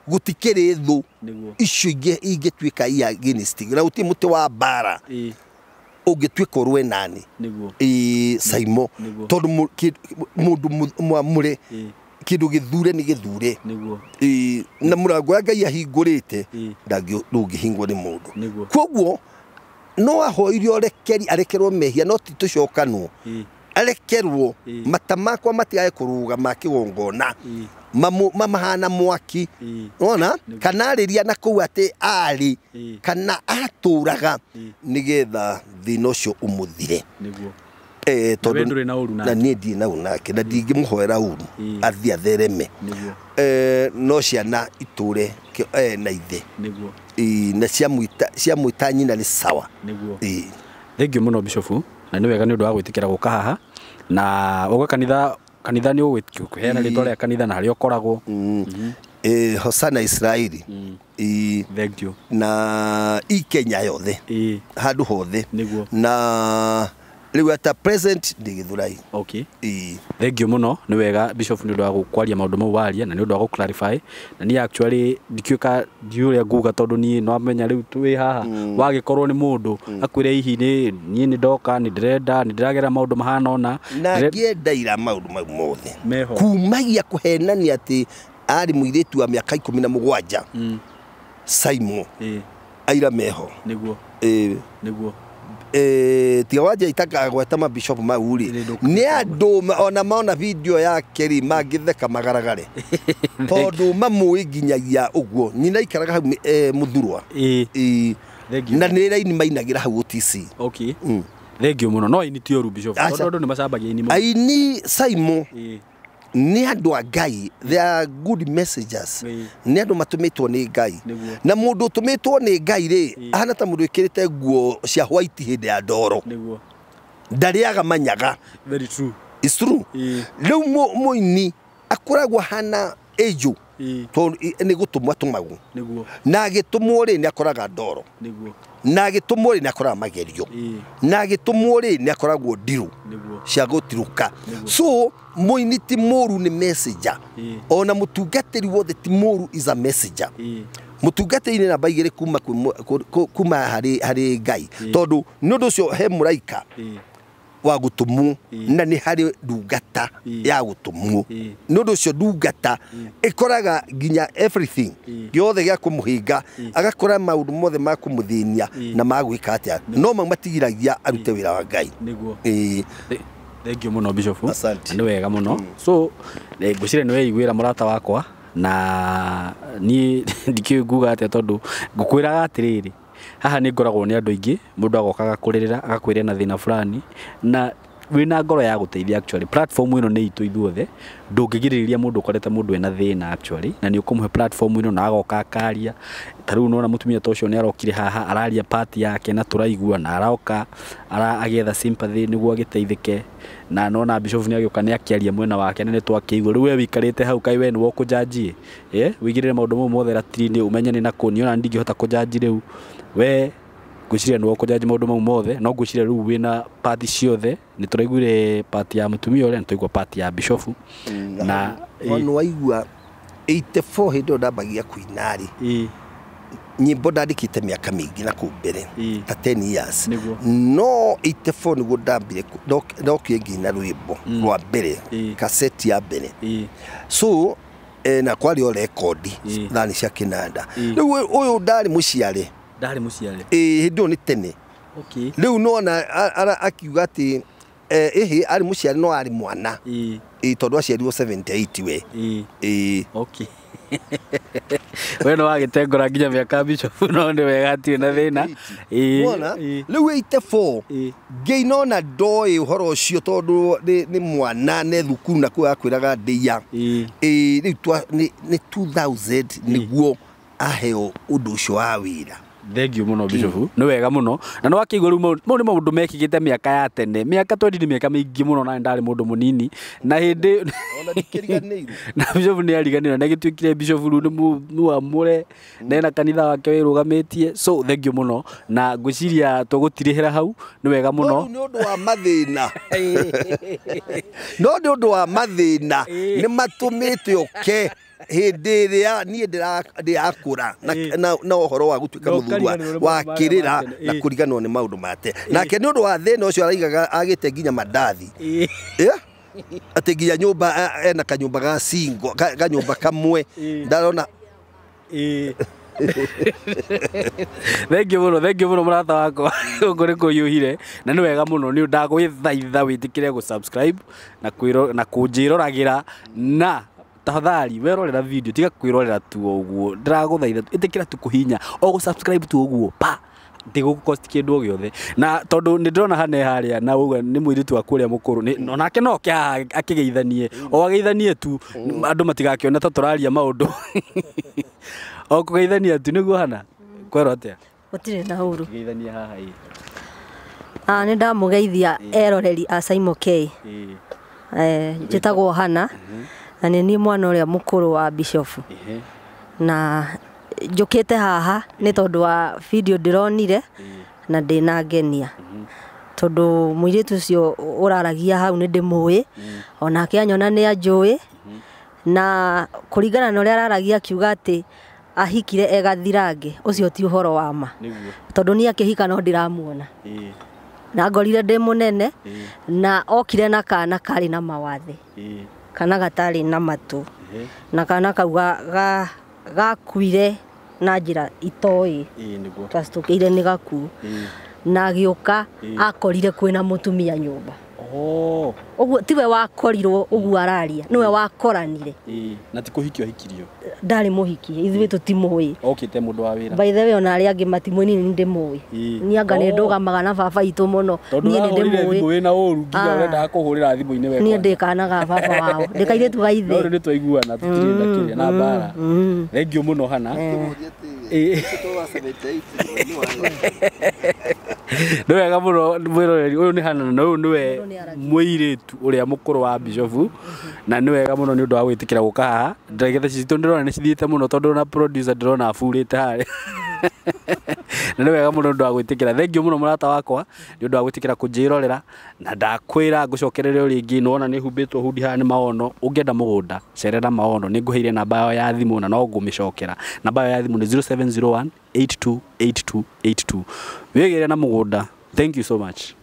gũtikĩrĩ thũ icio ingĩtuĩka ia against, na gũtirĩ mũtĩ wa mbara ũngĩtuĩka ũrũe nani. Saimo, tondũ mũndũ mwamũre kĩndũ gĩthure nĩ gĩthure. Na mũrango wa Ngai ahingũrĩte ndũngĩhingwo nĩ mũndũ. Koguo no ahoire ũrekeri, arekerwo mehia, no ti tũcokanwo, arekerwo mata makwa matigae kũrũgama kĩgongona mamahana mwaki. Wona kana arĩria na kũu atĩ arĩ kana atũraga nĩgetha thĩna ũcio ũmũthire. Nĩguo. Tondũ na niĩ ndirĩ na ũru nake na ndingĩmũhoera ũru athiĩ athereme. No ciana itũre na ithe. Nĩguo. Na ciamwĩta nyina nĩ sawa. Nĩguo. Thank you mũno Bishop, na nĩ wega nĩ ũndũ wa gwĩtĩkĩra gũka haha na ũga kanitha nĩ ũgũheana rĩtwa rĩa kanitha na harĩa ũkoragwo. Hosana Israeli. Thank you. Na i Kenya yothe, handũ hothe. Nĩguo. Na rĩu at present ndĩ Gĩthũrai. Okay. Thank you mũno, nĩ wega Bishop nĩ ũndũ wa kwaria maũndũ mau waria na nĩ ũndũ wa gũ-clarify. Na niĩ actually ndikĩũka ndiũĩ ũrĩa nguga tondũ niĩ no amenya rĩu twĩ haha wagĩkorwo nĩ mũndũ akwĩre hihi niĩ nĩ ndoka, nĩ ndĩrenda, nĩ ndĩragera maũndũ mahana ũna. Na ngĩenda ira maũndũ mau mothe kumagia kũhenania atĩ arĩ mũirĩtu wa mĩaka 17 Saimo aira meho. Nĩguo. Nĩguo. Tiga wanja itakagweta mabishop mau rĩ, nĩ andũ ona mona video yake rĩ mangĩtheka magaragare tondũ mamũĩ nginyagia ũguo. Nyina aikaraga hau Mũthurwa. Na nĩ raini mainagĩra hau OTC. Okay. Thank you mũno. No aini ti ũru Bishop, tondũ andũ nĩ macambagia aini mũno. Aini Saimo nĩ andũ a Ngai, they are good messengers. Nĩ andũ matũmĩtwo nĩ Ngai. Na mũndũ ũtũmĩtwo nĩ Ngai rĩ, ahana ta mũndũ wĩkĩrĩte nguo cia white hĩndĩ ya ndoro. Nĩguo. Ndarĩaga manyaga. Very true. It's true. Rĩu mũini akoragwo ahana angel, tondũ nĩ gũtũmwo atũmagwo. Nĩguo. Na agĩtũmwo rĩ, nĩ akoraga ndoro. Nĩguo. Na agĩtũmwo rĩ, nĩ akoraga magerio. Na agĩtũmwo rĩ, nĩ akoragwo ndirũ cia gũtirũka. So mũini ti mũru, nĩ messenger. Ona mũtungatĩri wothe ti mũru, is a messenger. Mũtungatĩri nĩ namba 2 kuma harĩ Ngai, tondũ nĩ ũndũ ũcio he mũraika wa gũtũmwo na nĩ harĩ ndungata ya gũtũmwo. Nĩ ũndũ ũcio ndungata ĩkoraga nginya everything gĩothe gĩa kũmũhĩnga, agakora maũndũ mothe ma kũmũthĩnia na ma gwĩka atĩa, no mau matigiragia arute wĩra wa Ngai. Nĩguo. Thank you mũno Bishop. Asante. Nĩ wega mũno. So ngwĩciria nĩ weiguĩra mũrata wakwa, na niĩ ndikĩũĩ nguga atĩa tondũ ngũkwĩraga atĩrĩrĩ, haha nĩ ngoragwo nĩ andũ aingĩ, mũndũ agoka agakũrĩrĩra agakwĩra na thĩna fulani, na wĩna ngoro ya gũteithia actually platform ĩno nĩ itũ ithuothe ndũngĩgirĩrĩria mũndũ ũkorete mũndũ ena thĩna actually na nĩ ũkũmũhe platform ĩno na agoka akaria ta rĩu nona mũtumia ta ũcio nĩ arokire haha araria part yake na tũraigua na aroka agĩetha sympathy nĩguo agĩteithĩke na nona bishop nĩ agĩũka nĩ akĩaria mwena wake na nĩ twakĩigua rĩu we wĩikarĩte hau kaĩ we nĩwe ũkũnjanji wĩigĩrĩre maũndũ mau mothe ratiri-inĩ ũmenye nĩ nakũ niĩ ona ndingĩhota kũnjanji rĩu we ngwĩciria nĩwe ũkũnjanji maũndũ mau mothe no ngwĩciria rĩu wĩna part ciothe nĩ tũraiguire part ya mũtumia ũrĩa nĩ twaigua part ya bishop na nĩ waigua 84 hĩndĩ ĩyo ndambagia kũina rĩ nyĩmbo ndandĩkĩte mĩaka mĩingĩ na kũu mbere ta 10 years no 84 nĩguo ndambire ndokire ngĩina rwĩmbo rwa mbere kaseti ya mbere so na kwarĩ o rekondi thani cia kĩnanda rĩu ũyũ ndarĩ mũciare hĩndĩ ĩyo nĩ tene rĩu nona akiuga atĩ ĩhĩ arĩ mũciare no arĩ mwana tondũ aciarirwo 78 we okay we no wagĩtengũra nginya mĩaka bishop no nĩ wega hatirĩ na thĩna wona rĩu 84 ngĩina ona ndoĩ ũhoro ũcio tondũ nĩ mwana ne thukuru na kũu akwĩraga ndĩia rĩu nĩ 2000 nĩguo aheo ũndũ ũcio wa wĩra. Thank you mũno bishop nĩ wega mũno na nĩ wakĩigua rĩu mau nĩ maũndũ mekĩkĩte mĩaka ya tene mĩaka 20 nĩ mĩaka mĩingĩ mũno na ndarĩ mũndũ mũnini na hĩndĩ na bishop nĩ ariganĩirwo na gĩtuĩkire bishop rĩu nĩ mwamũre na ena kanitha wake wĩrũgamĩtie so thank you mũno na ngwĩciria tũgũtirĩhĩra hau nĩ wega mũno nĩ ũndũ wa mathĩna no nĩ ũndũ wa mathĩna nĩ matũmĩte ũke hĩndĩ ĩrĩa niĩ ndĩrakũra na ũhoro wa gũtuĩka mũthuri wa kĩrĩra na kũriganĩrwo nĩ maũndũ ma tene nake nĩ ũndũ wa thĩna ũcio araigaga agĩte nginya mandathi atĩ nginya nyũmba ena kanyũmba ga single kanyũmba kamwe ndarona. Thank you mũno mũrata wakwa gũkũ nĩ kũhiũhire na nĩ wega mũno nĩ ndagwĩthaitha wĩtĩkĩre gũ-subscribe na kũnjĩroragĩra na tafadhali werorera video tiga kwirorera tu ũguo ndĩragũthaitha ĩtĩkĩra tu kũhinya o gũ-subscribe tu ũguo pa ndĩgũgũ-cost kĩndũ o gĩothe na tondũ nĩ ndĩrona hane harĩa na ũguo nĩ mũirĩtu waku ũrĩa mũkũrũ onake no oke haha akĩgeithanie o ageithanie tu andũ matigakĩone ta tũraria maũndũ o kũgeithania tu nĩguo hana kwerwo atĩa gũtirĩ na ũru geithania haha ĩ nĩ ndamũgeithia eroreri a Saimo K njĩtagwo Hana na nĩ niĩ mwana ũrĩa mũkũrũ wa bishop na njũkĩte haha nĩ tondũ wa video ndĩronire na ndĩna ngenia tondũ mũirĩtu ũcio ũraragia hau nĩ ndĩmũĩ onake anyona nĩ anjũĩ na kũringana na ũrĩa araragia akiuga atĩ ahikire egathirange ũcio ti ũhoro wa ma tondũ niĩ akĩhika no ndĩramuona na ngorire ndĩ mũnene na okire na kana karĩ na mawathe kana gatarĩ na matũ na kana kau gakuire na njĩra itoĩ twacitũkĩire nĩ gakuũ na agĩũka akorire kwĩna mũtumia nyũmba ũguo tiwe wakorirwo ũguo araria nĩwe wakoranire na ti kũhikio ahikirio ndarĩ mũhiki ithuĩ tũtimũĩ okĩte mũndũ wa wĩra by the way ona arĩa angĩ matimũĩ niĩ nĩ ndĩmũĩ niĩ anga nĩ ndũgamaga na baba itũ mũno niĩ nĩ ndĩmũĩ wĩna ũru nginya ũrendaga kũhũrĩra thimũ-inĩ we niĩ ndĩ kana ga baba wao ndĩ kairĩtu ga ithe no rĩu nĩ twaiguana tũtirĩ na kĩrĩa na mbara thengiũ mũno Hana nĩ wega mũno mwĩroreri ũyũ nĩ Hana na ũyũ nĩwe mũirĩtu ũrĩa mũkũrũ wa bishop na nĩ wega mũno nĩ ũndũ wa gwĩtĩkĩra gũka haha ndagĩka citũ ndĩrona nĩ cithiĩte mũno tondũ na producer ndĩrona aburĩte harĩa na nĩ wega mũno nĩ ũndũ wa gwĩtĩkĩra thengiũ mũno mũrata wakwa nĩ ũndũ wa gwĩtĩkĩra kũnjĩrorera na ndakwĩra ngũcokerere o rĩngĩ nĩwona nĩ humbĩtwo hundi haha nĩ maono ũngĩenda mũgũnda cerera maono nĩ ngũheire namba yao ya thimũ na no ngũmĩcokera namba yao ya thimũ nĩ 0701 828282 wĩgĩre na mũgũnda thank you so much.